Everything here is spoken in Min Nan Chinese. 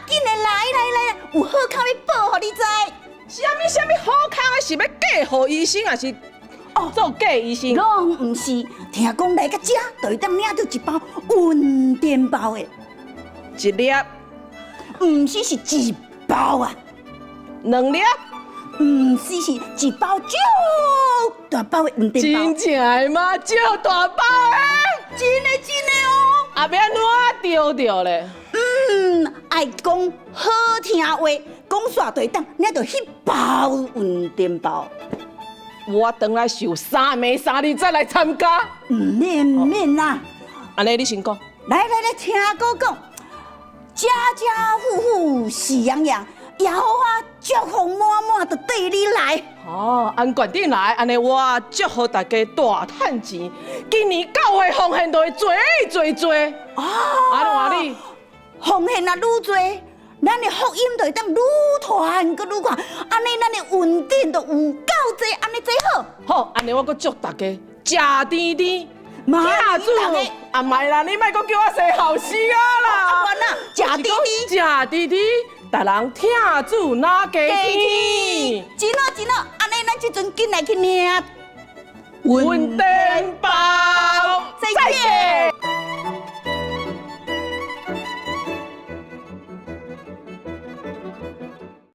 緊來來來來，有好康欲報予你知。啥物啥物好康的？是欲嫁予醫生，抑是做假醫生？攏毋是，聽講來到遮，就會當領著一包雲電包的。一粒？毋是，是一包啊。兩粒？毋是，是一包足大包的雲電包。真正的嗎？足大包的？真的真的哦。啊，欲按怎著著咧？嗯，愛講好聽話，講煞就會當領著彼包雲電包。我轉來受三暝三日才來參加。毋免毋免啦。按呢你先講。來來來，聽我講，家家戶戶喜洋洋，耶和華祝福滿滿，就綴你來。哦，按決定來，按呢我祝福大家大趁錢，今年教會奉獻就會濟濟濟。哦，按怎你？奉獻若愈濟，咱的福音就會當愈傳閣愈廣，按呢咱的恩典就有夠濟，按呢濟好。好，按呢我閣祝大家食甜甜。嘛主，啊莫啦，你莫閣叫我生鱟絲仔啦。啊，食甜甜，食甜甜，逐人疼主若家天。真好真好，按呢咱這陣緊來去領雲電包。